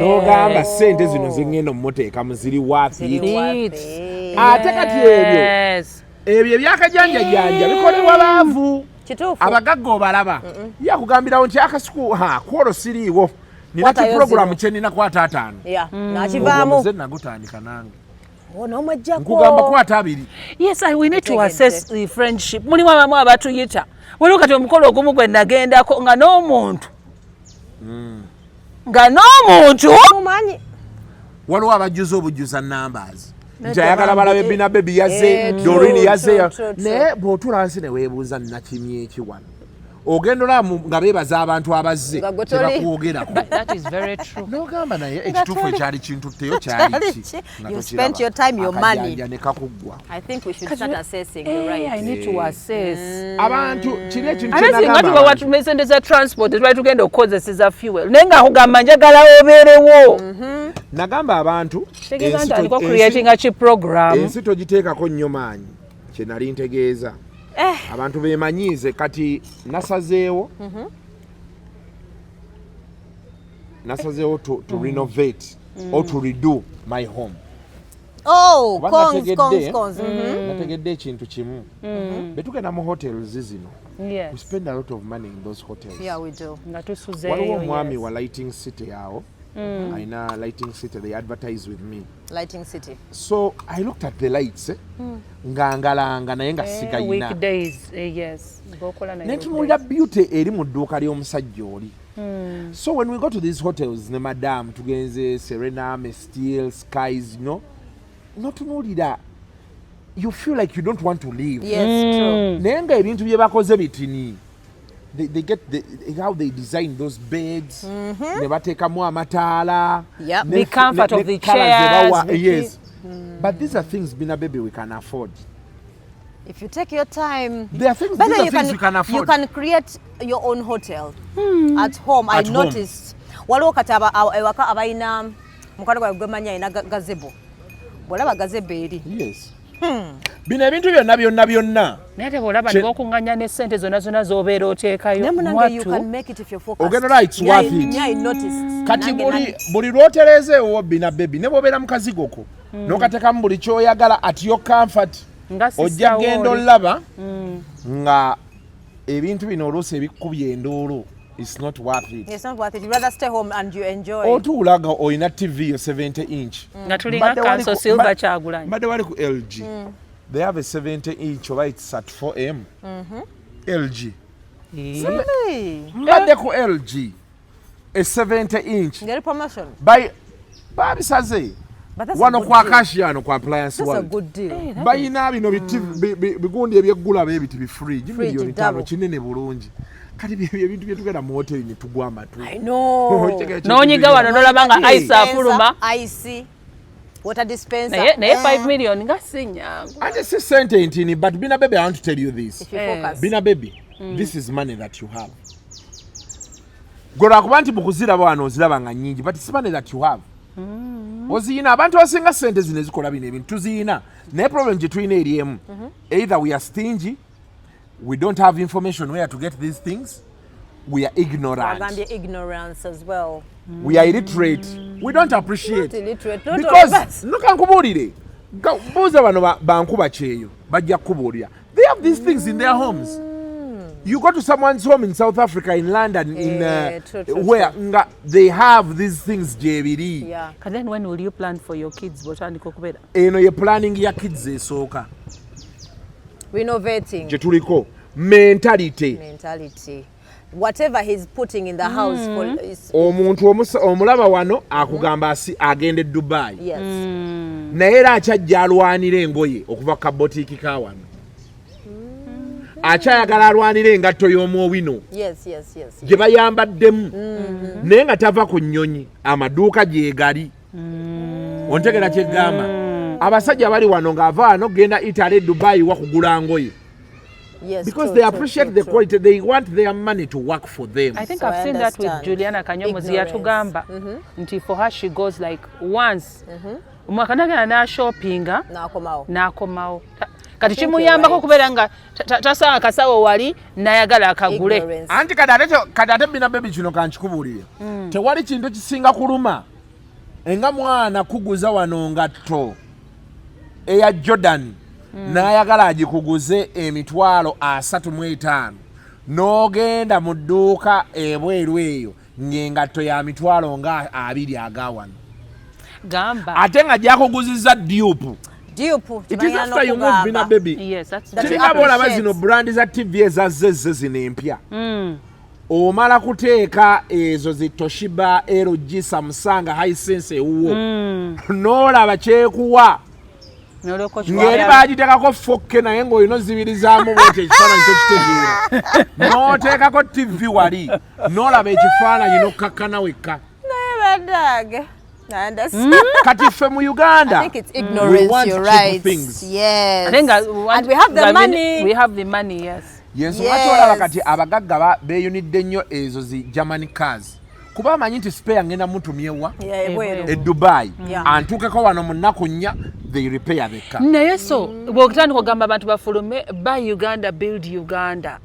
Speaker 1: n'ogamba sente zino zengenda omuteekamu ziri worth
Speaker 2: Ziri
Speaker 1: it?
Speaker 2: worth
Speaker 3: It.
Speaker 2: it.
Speaker 1: Ate kati ebyo ebyo ebyakajanjajanja bikolebwa baavu.
Speaker 2: Kituufu.
Speaker 1: Abagagga obalaba, yakugambirawo nti akasuku ha kwolwo siriiwo, nina
Speaker 2: Kwatayo
Speaker 1: kipuroguramu
Speaker 2: zero.
Speaker 1: kyenina kwata 50.
Speaker 2: Nakivaamu.
Speaker 1: Ogwo nagutandika nange.
Speaker 2: Onoomwejjako.
Speaker 1: Nkugamba kwata 20.
Speaker 3: Yes, we need to
Speaker 2: Tegedde.
Speaker 3: assess the friendship. Mulimu abamu abatuyita, waliwo kati omukolo ogumu gwe nagendako nga n'omuntu
Speaker 2: Mumanyi.
Speaker 1: Waliwo abajjuza obujjuza numbers nti
Speaker 2: Nedda
Speaker 1: ayagala
Speaker 2: bambi.
Speaker 1: balabe Bina Baby yazze,
Speaker 2: True,
Speaker 1: Dorini yazze.
Speaker 2: true.
Speaker 1: Naye bw'otuula wansi ne weebuuza, nakimye eki wano? Ogenda olaba nga beebaza abantu abazze,
Speaker 2: Nga gwe toli.
Speaker 1: tebakwogerako.
Speaker 3: That is very true.
Speaker 1: N'ogamba, naye ekituufu ekyali kintutteyo kyali
Speaker 2: Kyali
Speaker 1: ki?
Speaker 2: ki?
Speaker 1: Nga
Speaker 2: You
Speaker 1: tokiraba.
Speaker 2: spent your time, your money.
Speaker 1: Akajanja ne kakuggwa.
Speaker 2: I think we should start assessing the right.
Speaker 3: I need to assess.
Speaker 1: Abantu kiri ekintu
Speaker 3: Ate singa
Speaker 1: kyenagamba
Speaker 3: tubawa
Speaker 1: abantu.
Speaker 3: sente za transport, twali tugenda okukozeseza fuel, naye nga akugamba njagala obeerewo.
Speaker 1: Nagamba abantu,
Speaker 3: Kitegeeza
Speaker 1: ensi
Speaker 3: nti aliko creating ki program.
Speaker 1: Ensi togiteekako nnyo maanyi. Kye nali ntegeeza, abantu bemanyiize. Kati nasazeewo to renovate or to redo my home.
Speaker 2: Oh,
Speaker 1: Kuba
Speaker 2: cons,
Speaker 1: nategedde-
Speaker 2: cons, cons.
Speaker 1: Nategedde ekintu kimu, betugenda mu hotels zino, we spend a lot of money in those hotels.
Speaker 2: Yeah, we do.
Speaker 3: Nga tusuzeeyo.
Speaker 1: Waliwo omwami wa Lighting City awo, alina Lighting City, they advertise with me.
Speaker 2: Lighting City.
Speaker 1: So I looked at the lights, nga ngalanga, naye nga sigayina.
Speaker 3: Weekdays, yes, Ng'okola naye.
Speaker 1: Nentunuulira beauty eri mu dduuka ly'omusajja oli. So when we go to these hotels ne madam, tugenze Serena, Mestil, Skies, notunuulira, you feel like you don't want to leave.
Speaker 2: Yes, true.
Speaker 1: Naye nga ebintu bye bakoze bitini. They get the, how they design those beds, ne bateekamu amataala,
Speaker 3: The comfort of the
Speaker 1: colours ze
Speaker 3: chairs,
Speaker 1: bawa, yes, but these are things, Bina Baby, we can afford.
Speaker 2: If you take your time,
Speaker 1: There are things,
Speaker 2: but
Speaker 1: these
Speaker 2: then
Speaker 1: are
Speaker 2: you
Speaker 1: things
Speaker 2: can,
Speaker 1: you can afford.
Speaker 2: you can create your own hotel at home. I
Speaker 1: At home.
Speaker 2: noticed waliwo kati ewaka abalina mukwano gwange gwemanyi alina gazebo, bwolaba gazebo eri.
Speaker 1: Yes, bino ebintu byonna byonna byonna.
Speaker 3: Naye te bwolaba nibokuŋŋanya ne ssente zonna zonna z'obeera oteekayo.
Speaker 2: Naye munange, you
Speaker 3: mwattu.
Speaker 2: can make it if you're focused.
Speaker 1: Ogenda olaba it's worth it.
Speaker 2: Yeah, I noticed.
Speaker 1: Kati
Speaker 2: Nange
Speaker 1: buli lwotereeza ewuwo, Bina Baby, ne bw'obeera mu kazigo ko n'okateekamu buli kyoyagala at your comfort,
Speaker 3: Nga
Speaker 1: ojja
Speaker 3: sister
Speaker 1: genda
Speaker 3: wooli.
Speaker 1: olaba nga ebintu bino oluusi ebikubya enduulu, it's not worth it.
Speaker 2: It's not worth it. You rather stay home and you enjoy.
Speaker 1: Otuula nga olina TV yo 70 inch.
Speaker 3: Nga tulinga
Speaker 1: Mbadde wali
Speaker 3: Counsel Silver Kyagulanyi.
Speaker 1: Mbadde wali ku LG, they have a 70 inch oba it's at 4M LG.
Speaker 2: Really?
Speaker 1: Mbadde ku LG, a 70 inch.
Speaker 2: Ngeri promotion.
Speaker 1: By babisaze.
Speaker 2: But that's a
Speaker 1: Wano
Speaker 2: good
Speaker 1: kwa
Speaker 2: deal.
Speaker 1: Kashi ano kwa Appliance
Speaker 2: That's a
Speaker 1: World.
Speaker 2: good deal.
Speaker 1: Bayina bino bigundi ebyeggula beebiti, bifridge,
Speaker 2: Fridge
Speaker 1: miliyoni 5.
Speaker 2: Double.
Speaker 1: Kinene bulungi. Kati byebyo ebintu byetugenda mu hoteri ne tugwa amatu.
Speaker 2: I know.
Speaker 3: N'onyiga wano n'olaba nga ice afuluma.
Speaker 2: Ice, water dispenser.
Speaker 3: Naye 5 million nga si nyangu.
Speaker 1: Ate si sente ntini, but Bina Baby, I want to tell you this.
Speaker 2: If you
Speaker 3: Eh.
Speaker 2: focus.
Speaker 1: Bina Baby, this is money that you have. Gwe lwakuba nti mukuziraba wano oziraba nga nnyingi, but it's money that you have. Oziyina. Abantu abasinga sente zino ezikola bino ebintu tuziyina, naye problem gye tulina eri emu: either we are stingy, we don't have information where to get these things, we are ignorant.
Speaker 2: Wagambye ignorance as well.
Speaker 1: We are illiterate, we don't appreciate.
Speaker 2: Not illiterate, not all of
Speaker 1: Because
Speaker 2: us.
Speaker 1: nokankubuulire, buuza bano bankuba kyeyo, bajja kukubuulira. They have these things in their homes. You go to someone's home in South Africa, in London, in
Speaker 2: Eh, true, true,
Speaker 1: where nga they have these things gyebiri.
Speaker 3: Kati then when will you plan for your kids bw'otandika okubeera?
Speaker 1: Eno ye planning ya kids esooka.
Speaker 2: Renovating.
Speaker 1: Gye tuliko mentality.
Speaker 2: Mentality. Whatever he's putting in the house for is,
Speaker 1: Omuntu omulaba wano akugamba asi agenda e Dubai, naye era akyajja alwanira engoye okuva ku kabotiiki ka wano, akyayagala alwanira engatto y'omwowino gye bayambaddemu, naye nga tava ku nnyonyi, amaduuka gyegali. Ontegera kyeggamba? Abasajja bali wano ng'ava wano genda Italy, Dubai, wakugula ngoye, because they appreciate the quality. They want their money to work for them.
Speaker 3: I think
Speaker 2: So
Speaker 3: I've
Speaker 2: I
Speaker 3: seen that with
Speaker 2: understand.
Speaker 3: Juliana Kanyomozi.
Speaker 2: Ignorance.
Speaker 3: Yatugamba nti for her she goes like once omwaka, nagenda n'ashoppinga
Speaker 2: N'akomawo.
Speaker 3: N'akomawo. Kati
Speaker 2: Think
Speaker 3: kimuyambako
Speaker 2: you're right.
Speaker 3: okubeera nga tasanga kasawo wali nayagala akagule.
Speaker 2: Ignorance.
Speaker 1: Anti kati ate Bina Baby, kino kankikubuulire, tewali kintu kisinga kuluma enga mwana kuguza wano ngatto eya Jordan, n'ayagala agikuguze 35,000, n'ogenda mu dduuka ebweru eyo ng'engatto ya mitwalo nga 20 agawano.
Speaker 3: Gamba.
Speaker 1: Ate nga gyakuguzizza dupe.
Speaker 2: Dupe.
Speaker 1: It is after you move, Bina Baby.
Speaker 3: Yes, that's
Speaker 2: That
Speaker 3: true.
Speaker 1: Kiringa bwolaba
Speaker 2: appreciate.
Speaker 1: zino brand za TV ezazze zino empya, omala kuteeka ezo zi Toshiba, LG, Samsung, Hisense ewuwo, n'olaba kyekuwa
Speaker 3: N'olyoka
Speaker 1: ng'eri
Speaker 3: okitwala.
Speaker 1: bagitekako 4K, naye ng'olina ozibirizaamu bwoti ekifaananyi tokitegeera, n'oteekako TV wali n'olaba ekifaananyi n'okkakkana wekka.
Speaker 2: Naye I understand.
Speaker 1: Kati ffe mu Uganda,
Speaker 2: I think it's ignorance,
Speaker 1: we want
Speaker 2: you're
Speaker 1: cheap
Speaker 2: right.
Speaker 1: things.
Speaker 2: Yes.
Speaker 3: Ate nga
Speaker 2: And we have the
Speaker 3: nga
Speaker 2: money.
Speaker 3: We have the money, yes.
Speaker 1: Yensonga
Speaker 2: Yes.
Speaker 1: kyolaba kati abagagga beeyunidde nnyo ezo zi German cars, kuba amanyi nti spare ngenda mutumyewa
Speaker 2: Yeah, ebweru.
Speaker 1: e Dubai, antuukeko wano mu nnaku 4, they repair the car.
Speaker 3: Naye so bw'otandika ogamba abantu bafulume, buy Uganda, build Uganda.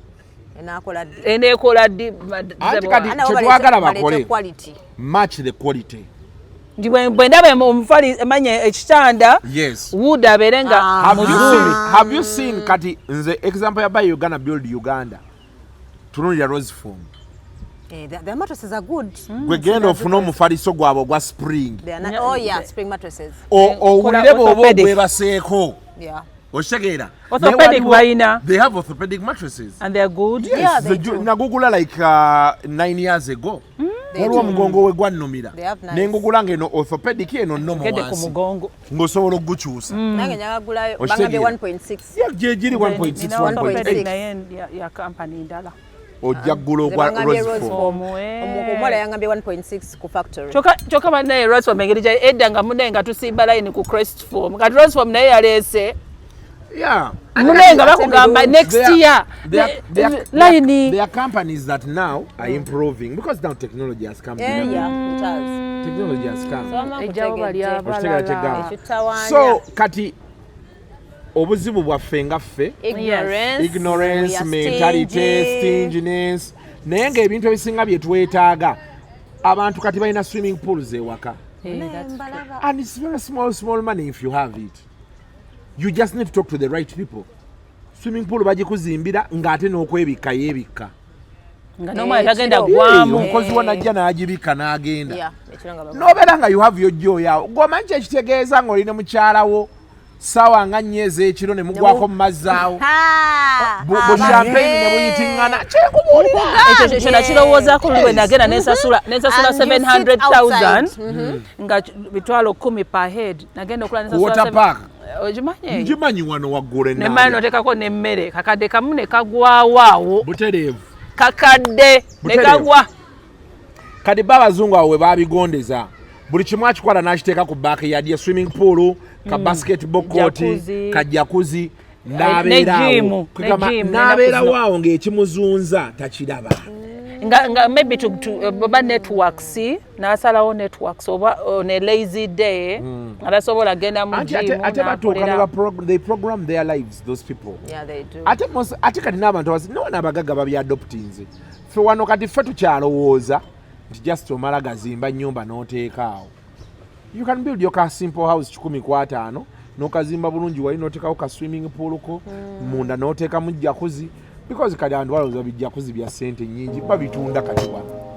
Speaker 2: Enaakola ddi?
Speaker 3: Eneekola ddi?
Speaker 1: Anti kati
Speaker 2: Ana bo
Speaker 1: kyetwagala
Speaker 2: baleete
Speaker 1: bakole
Speaker 2: quality.
Speaker 1: match the quality.
Speaker 3: Nti bwe ndaba omufali emanya ekitanda, wood abeere nga
Speaker 2: Ah.
Speaker 1: Have you
Speaker 3: muzungu.
Speaker 1: Have you seen kati nze example ya buy Uganda, build Uganda, tunulira Rose Foam.
Speaker 2: Eh, their mattresses are good.
Speaker 1: Gwe genda ofune omufaliso gwabwe ogwa spring.
Speaker 2: They are not, oh yeah, spring mattresses.
Speaker 1: Owulire bw'oba
Speaker 3: Orthopedic.
Speaker 1: ogwebaseeko. Okitegeera?
Speaker 3: Orthopedic
Speaker 1: Naye waliwo-
Speaker 3: balina.
Speaker 1: They have orthopedic mattresses.
Speaker 3: And they are good.
Speaker 1: Yes,
Speaker 2: Yeah, they do.
Speaker 1: nagugula like 9 years ago.
Speaker 2: They
Speaker 1: Waliwo
Speaker 2: do.
Speaker 1: omugongo we gwannumira,
Speaker 2: They have nice.
Speaker 1: nengugula ngeno orthopedic eno nnomo
Speaker 3: Gede ku
Speaker 1: wansi
Speaker 3: mugongo.
Speaker 1: ng'osobola okugukyusa.
Speaker 2: Nange njagagulayo bangambye
Speaker 1: Okitegeera?
Speaker 2: 1.6.
Speaker 1: Yeah, gyegiri 1.6.
Speaker 3: Nina orthopedic
Speaker 1: 1.8.
Speaker 3: naye ya company ndala.
Speaker 1: Ojja ggula
Speaker 2: Nze
Speaker 1: ogwa
Speaker 2: bangambye
Speaker 1: Rose
Speaker 2: Rose
Speaker 1: Foam.
Speaker 2: Foam.
Speaker 3: Foam, eh.
Speaker 2: Omuwala yangambye 1.6 ku factory.
Speaker 3: Kyokka bannaye Rose Foam engeri gya edda nga munnaye nga tusimba layini ku Crest Foam, kati Rose Foam naye yaleese.
Speaker 1: Yeah.
Speaker 3: Mune nga bakugamba next year line.
Speaker 1: There are companies that now are improving because now technology has come.
Speaker 2: Yeah, yeah, it has.
Speaker 1: Technology has come.
Speaker 2: So
Speaker 1: kati obuzibu bwaffe nga ffe
Speaker 2: ignorance,
Speaker 1: mentality, stinginess, naye ng'ebintu ebisinga bye twetaaga abantu kati balina swimming pools ewaka. And it's very small money if you have it. You just need to talk to the right people. Swimming pool bagikuzimbira ng'ate n'okwebikka yeebikka.
Speaker 3: Nga n'omwana tagenda gwamu.
Speaker 1: Omukozi wo najja n'agibikka n'agenda. N'obeera nga you have your joy awo. Gw'omanyi kye kitegeeza ng'oli ne mukyala wo ssaawa nga nnya ez'ekiro ne mugwako mu mazzi awo. Bu champagne ne buyitiŋŋana. Kyekubuulira.
Speaker 3: Ekyo nakirowoozaako luli bwe nagenda nensasula 700,000 nga mitwalo 10 per head. Nagenda okula nensasula
Speaker 1: Water park.
Speaker 3: Ogimanyi?
Speaker 1: Ngimanyi wano waggulu
Speaker 3: ennaaya. Nemala n'oteekako n'emmere kakadde kamu ne kagwawo awo.
Speaker 1: Butereevu.
Speaker 3: Kakadde ne kagwa.
Speaker 1: Kati bo abazungu awo we baabigondeza. Buli kimu akikwata n'akiteeka ku backyard ya swimming pool, ka basketball court, ka jacuzzi, n'abeerawo. N'abeerawo awo ng'ekimuzunza takiraba.
Speaker 3: Nga maybe to oba networks, n'asalawo networks oba on a lazy day, atasobola genda mu gym.
Speaker 1: Ate batuuka ne they program their lives, those people.
Speaker 2: Yeah, they do.
Speaker 1: Ate kati n'abantu abasi, no n'abagagga babyadoptinze. Ffe wano kati ffe tukyalowooza nti just omala gazimba nnyumba n'oteeka awo. You can build your simple house 15 n'okazimba bulungi wali n'oteekawo ka swimming pool ko, munda n'oteekamu jacuzzi. Because kati abantu balowooza bijacuzzi bya ssente nnyingi, babitunda kati wano.